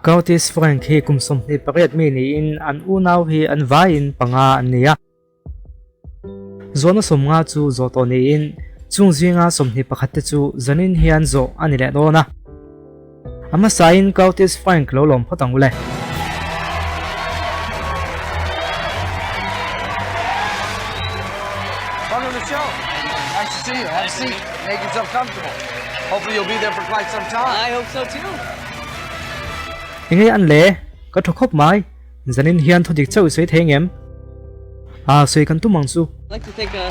Curtis Frank hi kum 28 mi niin an unau hi an vaiin panga an ni a. Zawhna 50 chu zawh tawh niin chung zinga 21 te chu zanin hian zawh a ni leh dawn a. A hmasain Curtis Frank lo lawm phawt ang u le. Welcome to the show. Nice to see you. Have a seat. Make yourself comfortable. Hopefully you'll be there for quite some time. I hope so too. Enge an le? Ka tha khawp mai. Zanin hian thu dik chauh i sawi thei ngem? A, sawi kan tum ang chu. Like to think a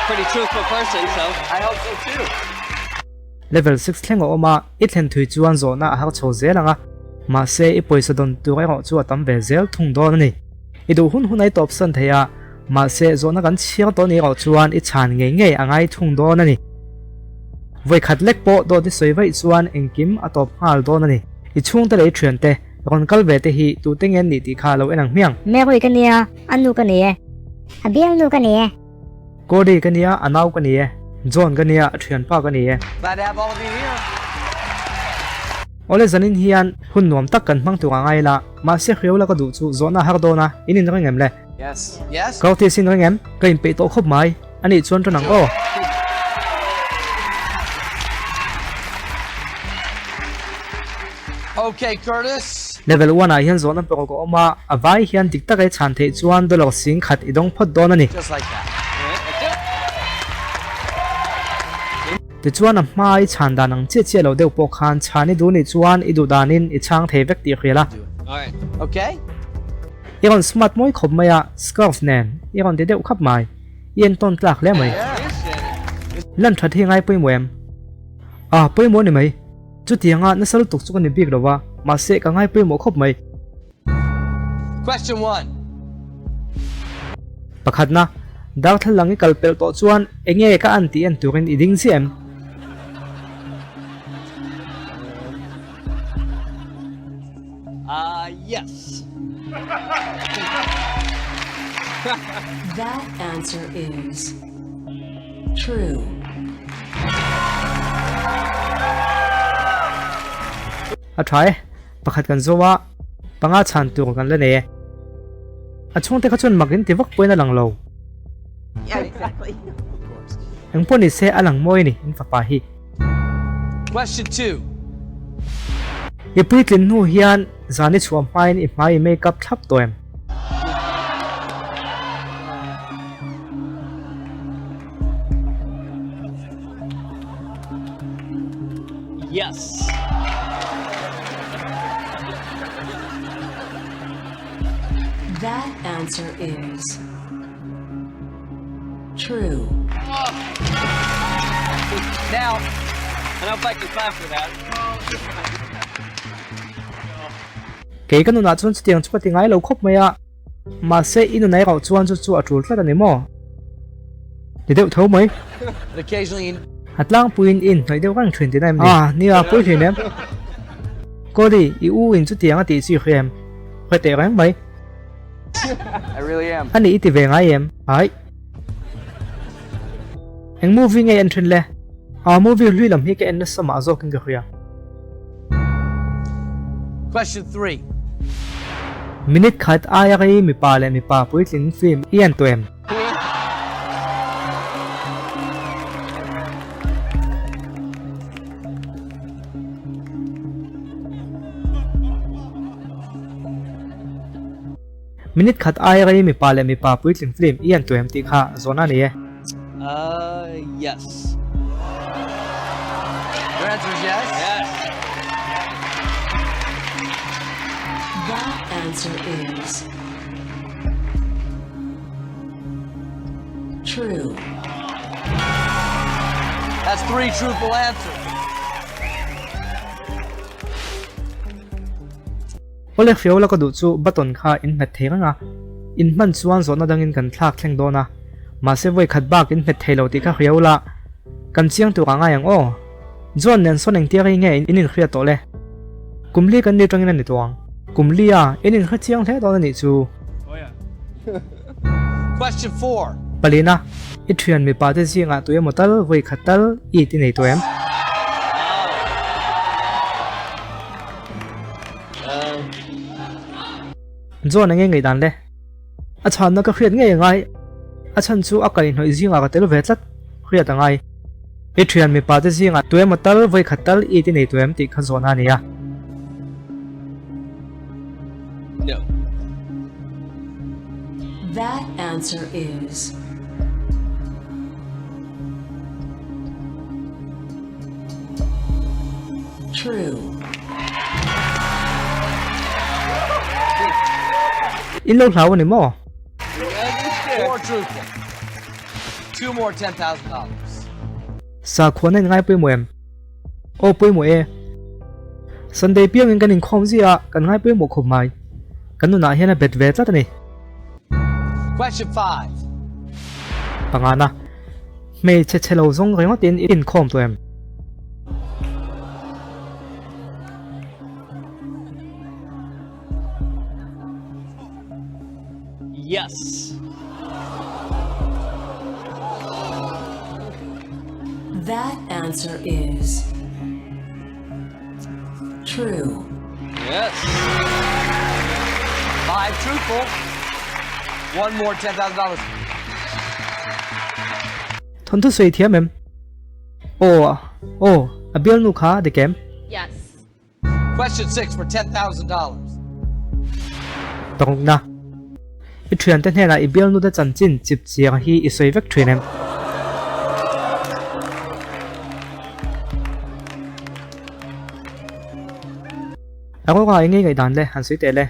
pretty truthful person, so I hope so too. Level 6 thleng a awm a, i thlen thui chuan zawhna a har chho zel ang a. Mahse, i pawisa dawn tur erawh chu a tam ve zel thung dawn a ni. I duh hun hun a i tawp san thei a, mahse zawhna kan chhiar tawh ni erawh chuan i chhan ngei ngei a ngai thung dawn a ni. Vawi khat lek pawh dawt i sawi vaih chuan engkim a tawp nghal dawn a ni. I chhungte leh i thiante rawn kal ve te hi tute nge an nih tih kha lo en ang hmiang. Mary ka nia, a nu ka ni e. A bialnu ka ni e. Cody ka nia, a nau ka ni e. John ka nia, a thianpa ka ni e. Glad to have all of you here. Awle zanin hian hun nuam tak kan hmang tur a ngai la, mahse hriau la ka duh chu zawhna har dawn a, in inring em le? Yes. Yes. Curtis in ring em? Ka inpeih tawh khawp mai. A nih chuan ṭan ang aw. Okay, Curtis. Level one ah hian zawhna paruk a awm a, a vai hian dik taka i chhan theih chuan dollar 10,000 i dawng phawt dawn a ni. Just like that. Tichuan a hma i chhan dan ang chiah chiah lo deuh pawh khan chhan i duh nih chuan i duh danin i chhang thei vek tih hrial a. Okay. I rawn smart mawi khawp mai a, scarf nen i rawn ti deuh khap mai. I entawn tlak hle mai. Lan that hi ngai pawimawh em? Ah, pawimawh ni mai. Chutianga nasa lutuk chu ka ni bik lo va, mahse ka ngai pawimawh khawp mai. Question one. Pakhatna, darthlalang i kal pelh tawh chuan enge ka an tih en turin i ding chiah em? Ah, yes. That answer is true. A tha e, pakhat kan zo a, panga chhan tur kan la nei e. A chhungte kha chuan mak in ti vak pawhin a lang lo. Yeah, exactly. Eng pawh ni se a lang mawi a ni in fapa hi. Question 2. I puitlin hnu hian zan i chhuah hmain i hmai i make up thlap tawh em? Yes. That answer is true. Now, I don't know if I can clap for that. Kei ka nunah chuan chutiang chu ka ti ngai lo khawp mai a, mahse i nunai rauh chuan chu chu a tul tlat a ni maw? Ni deuh tho mai. But occasionally A tlangpuiin i inhnawih deuh reng thin tihna em ni? Ah, nia, pui hlin em? Cody, i u in chutiang a tih chi hre em? Hre teh reng mai. I really am. A nih i ti ve ngai em? Ai. Eng movie nge en thin le? A movie hlui lam hi ka en nasa mah zawkin ka hria. Question 3. Minute khat aia rei mipa leh mipa puitling film i en tawh em? Minute khat aia rei mipa leh mipa puitling film i en tawh em tih kha zawhna a ni e. Uh, yes. Your answer is yes? Yes. That answer is true. That's three truthful answers. Awle hriau la ka duh chu button kha in hmet thei reng a, in hman chuan zawhna dangin kan thlak thleng dawn a, mahse vawi khat bak in hmet thei lo tih kha hriau la, kan chiang tur ah ngai ang aw. John nen sawn engtia rei nge in inhriat tawh le? Kum li kan ni atangin a ni tawh ang. Kum li a, in inhre chiang hle dawn a nih chu. Question 4. Palina, i thian mipa te zingah tui emaw tal vawi khat tal i ti nei tawh em? John enge ngaihdan le? A chhanna ka hriat ngei a ngai. A chhan chu a kaihhnawih zingah ka tel ve tlat hriat a ngai. I thian mipa te zingah tuemaw tal vawi khat tal i ti nei tuem tih kha zawhna a ni a. No. That answer is. True. In lo hlau a ni maw? Four truthful. Two more $10,000. Sakhuana in ngai pawimawh em? Aw pawimawh e. Sunday piangin kan inkhawm zia a, kan ngai pawimawh khawp mai. Kan nunah hian a bet ve tlat a ni. Question 5. Pangana, Hmeichhe chhe lo zawng ringawtin i inkhawm tawh em? Yes. That answer is true. Yes. 5 truthful. One more $10,000. Thawnthu sawi thiam em? Aw, aw, a bialnu kha a dik em? Yes. Question 6 for $10,000. Tawngna, I thiante hnenah i bialnute chanchin chip chiang hi i sawi vek thin em? A rawngah i ngei ngaihdan le, han sawi teh le.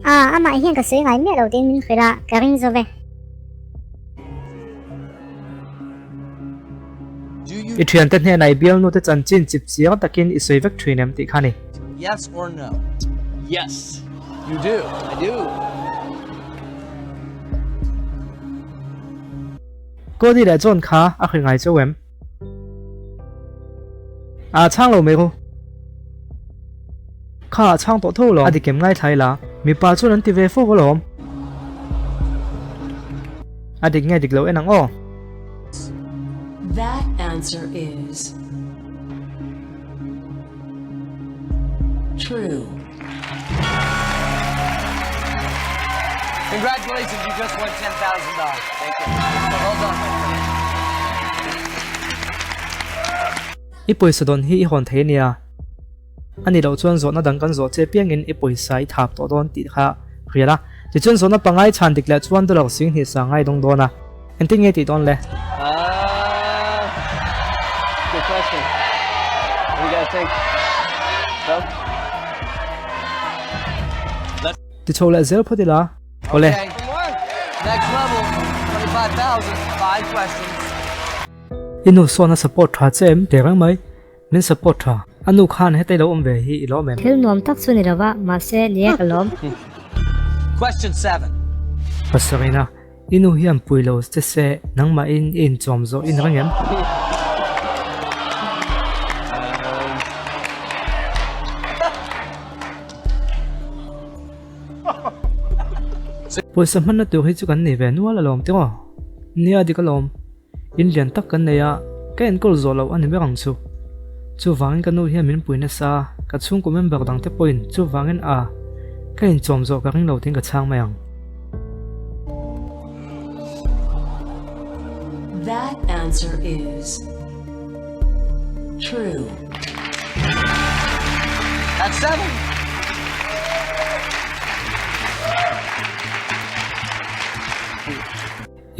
A, amah hian ka sawi ngai miah lo tiin min hrilh a, ka ring zo ve. I thiante hnenah i bialnute chanchin chip chiang takin i sawi vek thin em tih kha a ni. Yes or no? Yes. You do. I do. Cody leh John kha a hrilh ngai cheu em? A chhang lo mai ru. Kha a chhang tawh tho lo. A dikem ngaithla ila mipa chuan an ti ve fo alawm. A dik nge dik lo en ang aw. That answer is true. Congratulations, you just won $10,000. Thank you. Well done, my friend. I pawisa dawn hi i hawn thei ania. A ni loh chuan zawhna dang kan zawh che piangin i pawisa i thap tawh dawn tih kha hriat a. Tichuan zawhna pangai chhan dik leh chuan dollar 20,000 sangai dawng dawn a. Engtin nge tih dawn le? Uh, good question. What do you guys think? So? Let's Ti chho leh zel phawt ila. Awle. Okay. Next level, 25,000, five questions. I nu sawn a support tha che em teh reng mai. Min support tha. A nu khan hetei lo awm ve hi i lawm em? Thil nuam tak chu ni lo va, mahse ni e ka lawm. Question 7. Pasarina, I nu hian pui lo che se nangmahin i inchawm zawh i ni reng em? Pawisa hmanna tur hi chu kan nei ve nual alawm tiraw? Nia dik alawm. In lian tak kan nei a, ka enkawl zawh loh a ni ber ang chu. Chuvangin ka nu hian min pui nasa, ka chhungkaw member dangte pawhin chuvangin a, ka inchawm zawh ka ring lo tiin ka chhang mai ang. That answer is true. That's seven.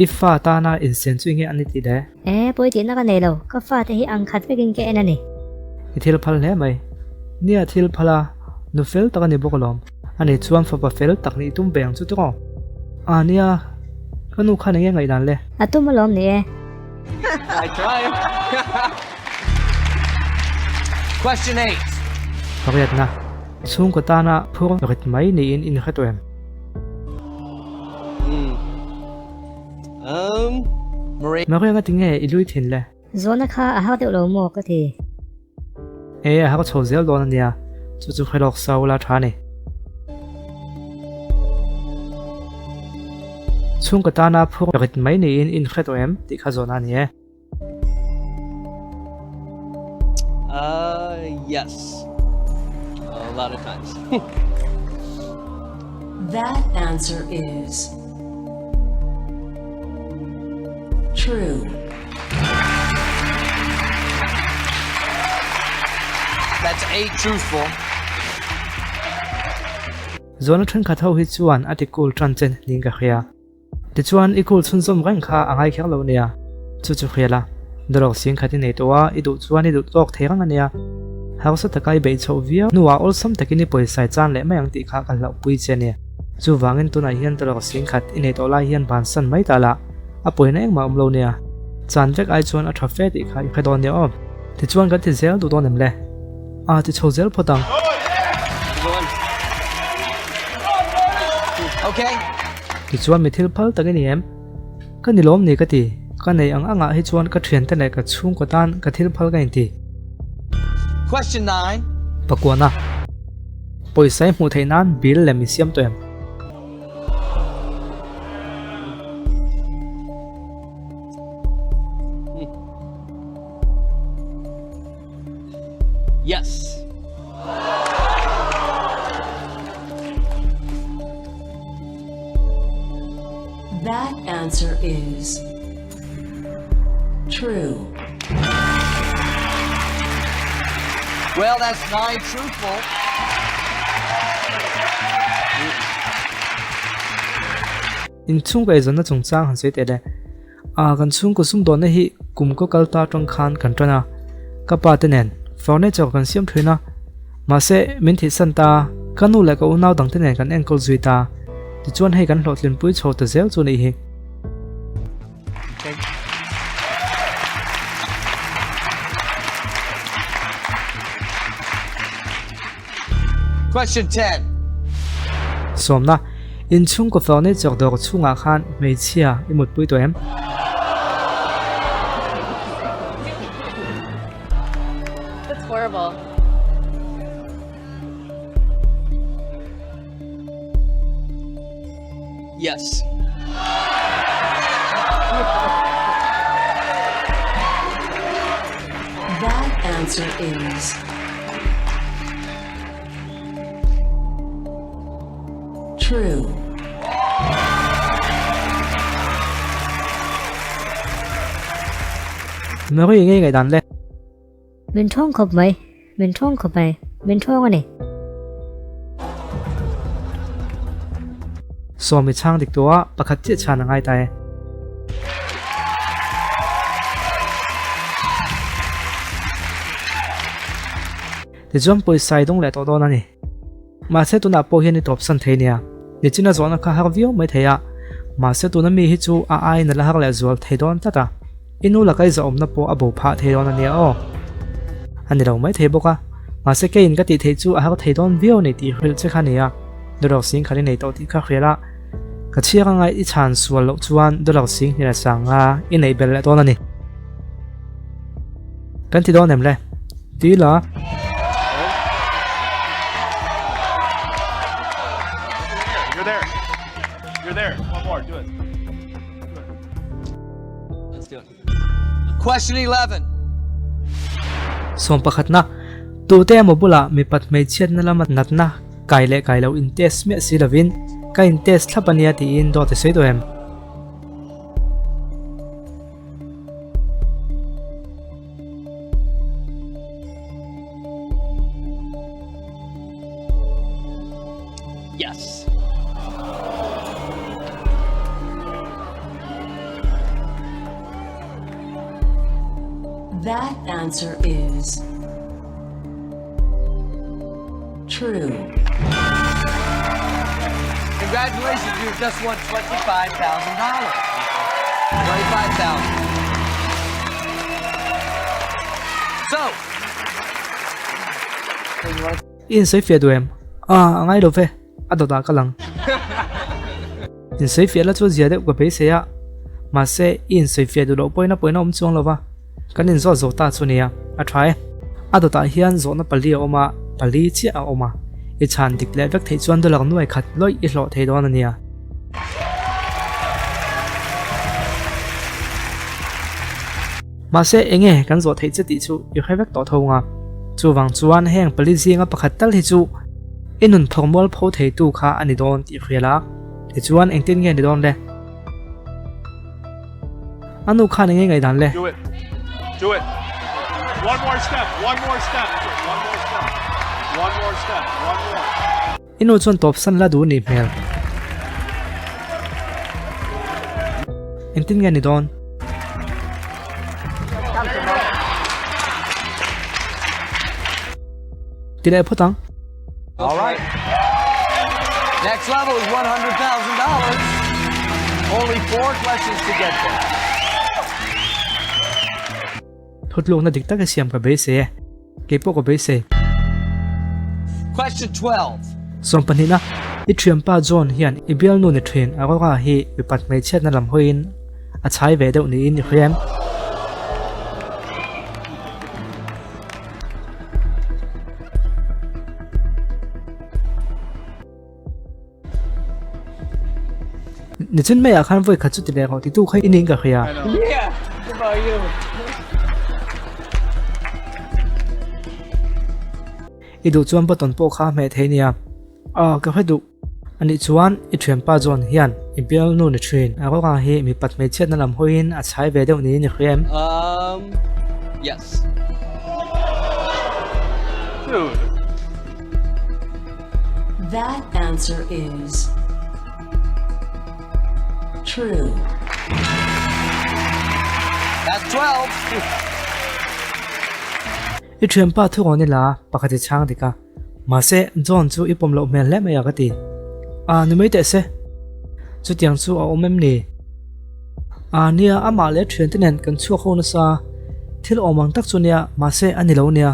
I fa tana insian chu enge a ni tih le? E, pawi tihna ka nei lo, ka fate hi ang khat vekin ka en a ni. I thil phal hle mai. Nia thil phal a, nu fel tak a ni bawk alawm. Ani chuan fapa fel tak nih tum ve ang chu tawk. Ah nia, ka nu khan enge ngaihdan le? A tum alawm ni e. I try. Question 8. Pariatna, chhungkaw tana phur rit mai niin in hre tawh em? Maria nga tinge i lui thin le? Zawhna kha a har deuh lo maw ka ti. E a har chho zel dawn ania, chu chu hre lawk sa ula tha ni. Chhungkaw tana phur rit mai niin in hre tawh em tih kha zawhna a ni e. Uh, yes. A lot of times. That answer is true. That's eight truthful. Zawhna thenkhat ho hi chuan a ti cool tan che niin ka hria. Tichuan i cool chhunzawm reng kha a ngai kher lo nia. Chu chu hria la, dawlawk sing khat i nei tawh a, i duh chuan i duh tawk thei reng a nia. Harsa taka i beih chhoh viau hnuah awlsam takin i pawisa i chan leh mai ang tih kha ka hlauhpui che a nia. Chuvangin tunah hian dawlawk sing khat i nei tawh lai hian bansan mai ta la, a pawina engmah awm lo nia. Chan vek ai chuan a tha fe tih kha i hre dawn nia aw. Tichuan kan ti zel duh dawn em le? A ti chho zel phawt ang. Tichuan mi thil phal tak i ni em? Ka ni lawm ni ka ti. Ka nei ang angah hi chuan ka thiante leh ka chhungkaw tan ka thil phal ka inti. Pakuana, Pawisa i hmuh theih nan bill lem i siam tawh em? Yes. That answer is true. Well, that's nine truthful. Inchhungkaw eizawnna chungchang han sawi teh le. A, kan chhungkaw sumdawnna hi kum kaw kal ta atang khan kan tan a, ka pa te nen furniture kan siam thin a, mahse min thihsan ta, ka nu leh ka unau dang te nen kan enkawl zui ta, tichuan hei kan hlawhtlinpui chho ta zel chu nih hi. Question 10. Sawmna, Inchhungkaw furniture dawr chhungah khan hmeichhia i mutpui tawh em? That's horrible. Yes. That answer is true. Mary ngei ngaihdan le. Min thawng khawp mai, min thawng khawp mai, min thawng a ni. Sawmi chhang dik tawh a, pakhat chiah chhan a ngai ta e. Tichuan pawisa i dawng leh tawh dawn a ni. Mahse tunah pawh hian i tawpsan thei nia. Nichina zawhna kha har viau mai thei a, mahse tuna mi hi chu a aiin a la har leh zual thei dawn tlat a. I nu laka i zahawmna pawh a bo phah thei dawn a nia aw. A ni lo mai thei bawk a, mahse keiin ka tih theih chu a har thei dawn viau a ni tih hrilh che kha a ni a. Dollar sing khat i nei tawh tih kha hrial a, ka chhiar anga i chhan sual loh chuan dollar sing hnih leh sanga i neih belh leh dawn a ni. Kan ti dawn em le? Ti la. You're there. You're there. One more. Do it. Let's do it. Question 11. Sawm pakhatna, Tute emaw bulah mipat hmeichhiatna lama natna kai leh kai lo in test miah si lovin ka in test thlap ania tiin dawt i sawi tawh em? Yes. That answer is true. Congratulations, you've just won $25,000. 25,000. So, I insawi fiah duh em? Ah, a ngai lo ve, a dawtah ka lang. Insawi fiah la chu zia deuh ka beisei a, mahse i insawi fiah duh loh pawhin a pawina awm chuang lo va, kan inzawt zo ta chu nia, a tha e. A dawtah hian zawhna pali a awm a, pali chiah a awm a, i chhan dik leh vek theih chuan dollar nuai khat lawih i hlawh thei dawn a nia. Mahse enge kan zawh theih che tih chu i hre vek tawh tho nga. Chuvang chuan heng pali zinga pakhat tal hi chu I nun phawk mualpho theitu kha a ni dawn tih hria la, tichuan engtin nge ni dawn le? A nu khan enge ngaihdan le? Do it. Do it. One more step. One more step. One more step. One more step. One more. I nu chuan tawpsan la duh nih hmel. Engtin nge ni dawn? Ti leh phawt ang. Alright. Next level is $100,000. Only four questions to get there. Thutlukna dik tak i siam ka beisei e. Kei pawh ka beisei. Question 12. Sawmpahnihna, I thianpa John hian i bialnu ni thin Aurora hi mipat hmeichhiatna lam hawiin a chhai ve deuh niin i hria em? Nichin maiah khan vawi khat chu ti leh rawh titu kha i niin ka hria. I duh chuan button pawh kha hmeh thei nia. Aw ka hre duh. Anih chuan i thianpa John hian i bialnu ni thin. A rawng ah hi mipat hmeichhiatna lam hawiin a chhai ve deuh niin i hria em? Um, yes. Dude. That answer is true. That's 12. I thianpa thu rawn i la pakhat i chhang dik a. Mahse, John chu i pawm loh hmel hle mai a ka ti. A, ni mai teh se. Chutiang chu a awm em ni? A, nia, amah leh thiante nen kan chhuak ho nasa. Thil awm ang tak chu nia, mahse a ni lo nia.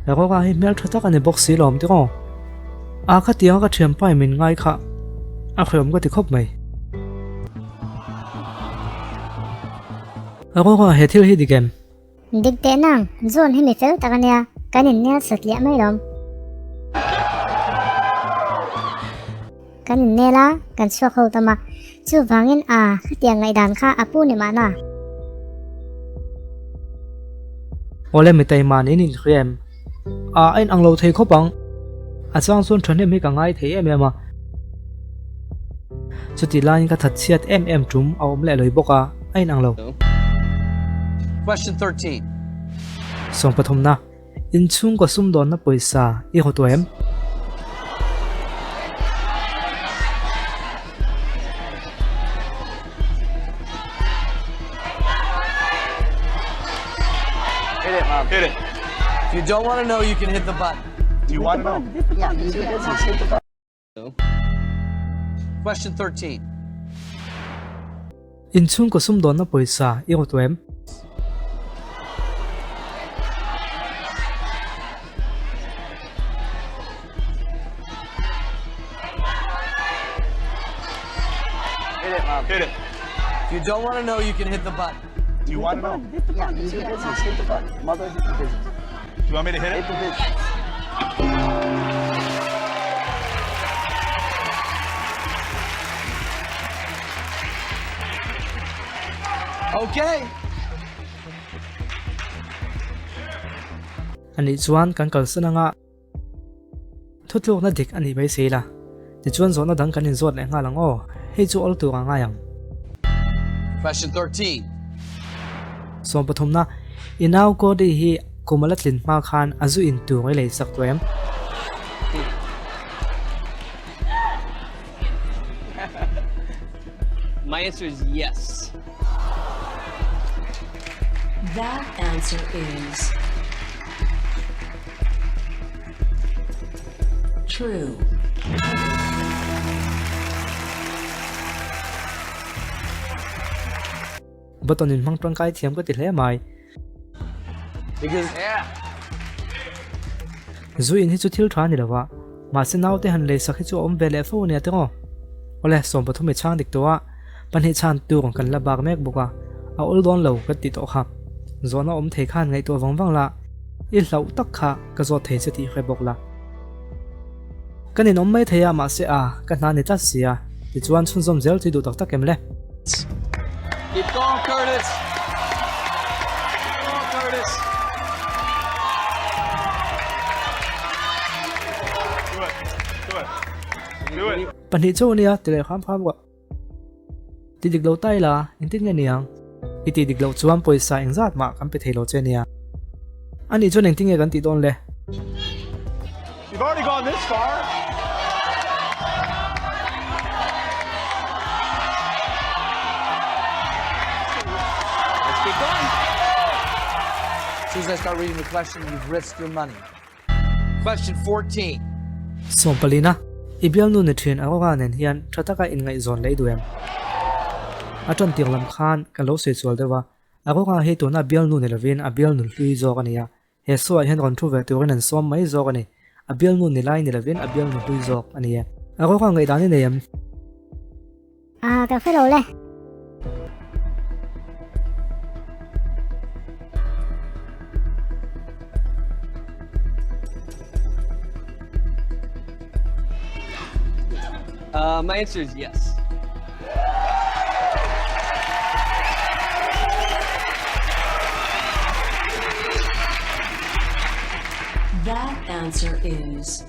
Aurora hi hmel tha tak a ni bawk si lawm tiraw? A, khatianga ka thianpa in min ngai kha a hreawm ka ti khawp mai. Aurora, he thil hi dik em? Dik teh nang, John hi mi fel tak a nia, kan innel satliah mai lawm. Kan innel a, kan chhuak ho tam a, chuvangin a khatiang ngaihdan kha a pu ni mahna. Awle mi taima niin in hria em? A a inang lo thei khawp ang. A chang chuan thahnem hi ka ngai thei em em a. Chutih laiin ka thatchhiat em em tum a awm leh lawih bawk a, a inang lo. Question 13. Sawm pathumna, Inchhungkaw sumdawnna pawisa i haw tawh em? Hit it, Mom. Hit it. If you don't want to know, you can hit the button. Do you want to know? Yeah, you do business. Hit the button. Question 13. Inchhungkaw sumdawnna pawisa i rawt em? Hit it, Mom. Hit it. If you don't want to know, you can hit the button. Do you want to know? Yeah, you do business. Hit the button. Mother, hit the business. Do you want me to hit it? Hit the business. Okay. Anih chuan kan kalsan anga thutlukna dik a nih beisei la. Tichuan zawhna dang kan inzawt leh nghal ang aw. Hei chu awl tur a ngai ang. Question 13. Sawm pathumna, I nau Cody hi kum a la tlin hma khan a zu in tur i lei sak tawh em? My answer is yes. That answer is true. Button in hmang tangkai thiam ka ti hle mai. Because yeah. Zu in hi chu thil tha ni lova. Mahse naute han lei sak hi chu a awm ve leh fo ania tiraw. Awle, sawm pathum i chhang dik tawh a, pahnih chhan tur kan la bak mek bawk a, a awl dawn lo ka ti tawh kha. Zawhna awm thei khan ngaihtuah vang vang la, i hlauh tak kha ka zawt thei che tih hre bawk la. Kan inawm mai thei a, mahse a, ka hna ni tlat si a, tichuan chhunzawm zel chu i duh tak tak em le? Keep going, Curtis! Keep going, Curtis! Do it. Pahnih chauh ania ti leh hram hram rawh. Ti dik lo ta ila, engtin nge niang? I tih dik loh chuan pawisa engzat mah kan pe thei lo che ania. Anih chuan engtin nge kan tih dawn le? You've already gone this far. Let's keep going. As soon as I start reading the question, you've risked your money. Question 14. Sawmpalina, I bialnu ni thin Aurora nen hian tha taka inngaihzawn leh i duh em? A tan tir lam khan ka lo sawi sual deuh a, Aurora hi tuna bialnu ni lovin a bialnu hlui zawk a ni a, he saw ah hian rawn thu ve turin an sawm mai zawk a ni. A bialnu ni lai ni lovin a bialnu hlui zawk a ni e. Aurora ngaihdan i nei em? Ah, ka hre lo le. Uh, my answer is yes. That answer is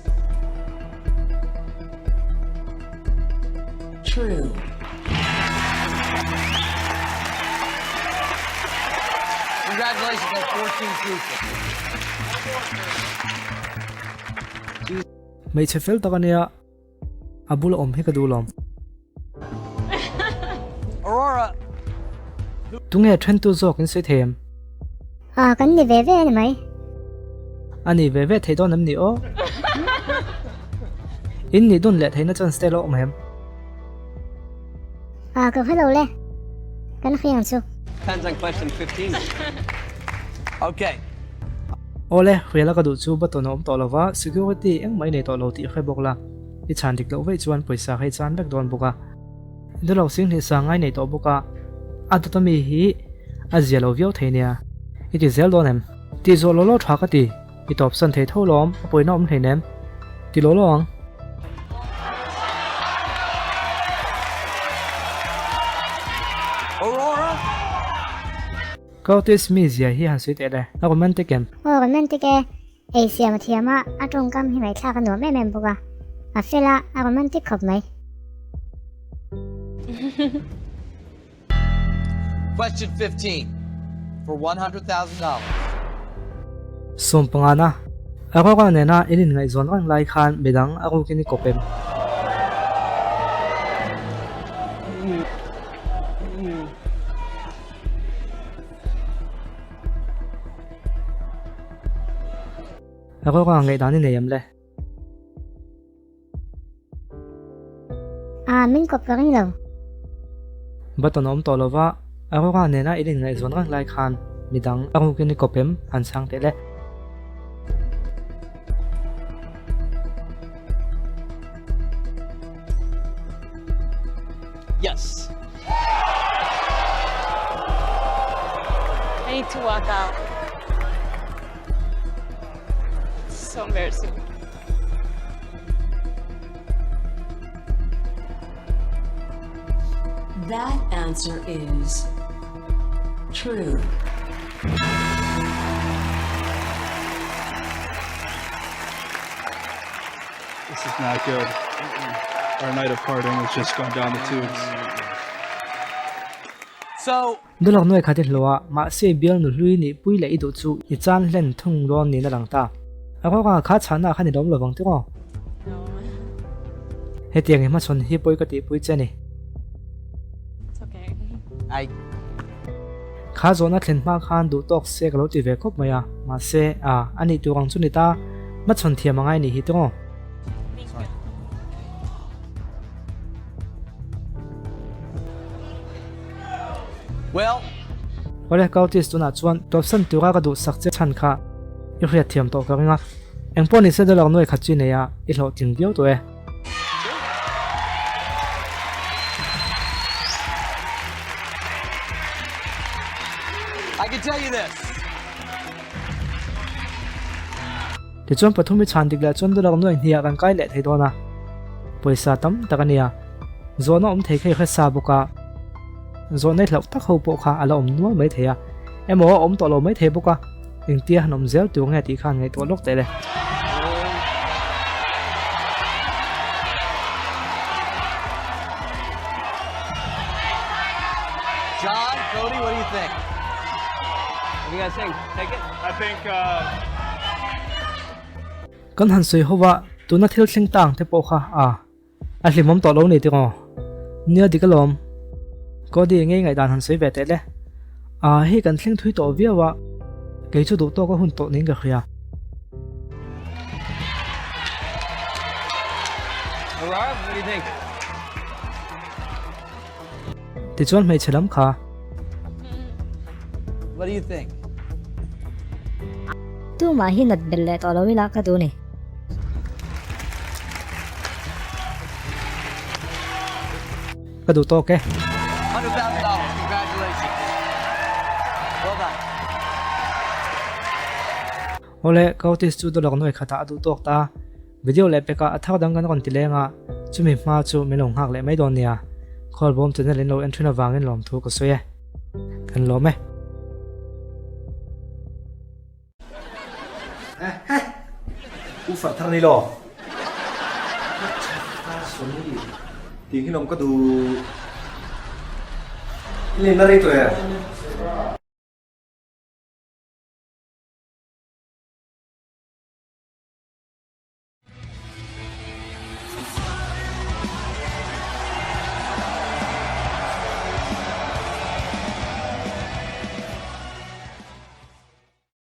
True. Congratulations on 14 truthful. Hmeichhe fel tak ania, a bula awm hi ka duh lawm. Aurora. Tunge thentu zawk in sawi thei em? Ah, kan ni ve ve a ni mai. A ni ve ve thei dawn em ni aw? In nih dun leh theihna chance te lo awm em? Ah, ka hre lo le. Kan hre ang chu. Depends on question 15. Okay. Awle, hriala ka duh chu button a awm tawh lova, security engmah i nei tawh lo tih hre bawk la. I chhan dik loh veih chuan pawisa kha i chan vek dawn bawk a. Dulo sing hnih sa ngai nei tawh bawk a, a dawt ami hi a zia lo viau thei nia. I ti zel dawn em? Tih zawh law law tha ka ti, i tawp san thei tho lawm, a pawina awm hleinem. Ti law law ang. Aurora? Curtis mi zia hi han sawi teh le, a romantic em? Aw romantic e, Ei siam a thiam a, a tawngkam hi ngaihthlak a nuam em em bawk a, a fel a, a romantic khawp mai. Question 15 for $100,000. Sawmpangana, Aurora nena in inngaihzawn reng lai khan midang a rukin i kawp em? Aurora ngaihdan i nei em le? Ah, min kawp ka ring lo. Button a awm tawh lova, Aurora nena in inngaihzawn reng lai khan midang a rukin i kawp em? Han chhang teh le. Yes. I need to walk out. It's so embarrassing. That answer is true. This is not good. Our night of partying has just gone down the tubes. So. Dulak nuai khat i hlawh a, mahse bial nu hlui nih pui leh i duh chu i chan hlen thung dawn niin a lang ta. A kawngah kha chhahna khan i lawm lovang tiraw? Hetiang i hmachhawn hi pawi ka tihpui che a ni. Kha zawhna thlen hma khan duh tawk se ka lo ti ve khawp mai a, mahse, a, a nih tur ang chu ni ta, hmachhawn thiam a ngai nih hi tiraw? Well. Awle Curtis tunah chuan tawpsan tura ka duhsak che chhan kha i hriat thiam tawh ka ring a, engpawh nise dollar nuai khat chu i nei a, i hlawhtling viau tawh e. I can tell you this. Tichuan pathum i chhan dik leh chuan dollar nuai hniah kan kai leh thei dawn a, pawisa tam tak a nia. Zawhna awm thei kha i hre sa bawk a, zawhna i hlauh tak ho pawh kha a la awm nual mai thei a, emaw a awm tawh lo mai thei bawk a, engtia han awm zel tur nge tih kha han ngaihtuah lawk teh le. What do you guys think? Take it? I think uh, Kan han sawi ho a, tuna thil thleng ta ang te pawh kha a a hlimawm tawh lo ni tiraw? Nia dik alawm. Cody ngei ngaihdan han sawi ve teh le. A hei kan thleng thui tawh viau a, kei chu duh tawk a hun tawh niin ka hria. Aurora, what do you think? Tichuan hmeichhe lam kha. What do you think? Tumah hi nat belh leh tawh lo ila ka duh ni. Ka duh tawk e. $100,000. Congratulations. Well done. Awle, Curtis chu dollar nuai khatah a duh tawk ta. Video leh pekah a thar dang kan rawn ti leng a, chumi hma chu min lo nghak leh mai dawn nia. Khawlbawm channel in lo en thin avangin lawmthu ka sawi e. Kan lawm e. U far thar ni lo. Ti hi lawm ka duh. I len na rei tawh em?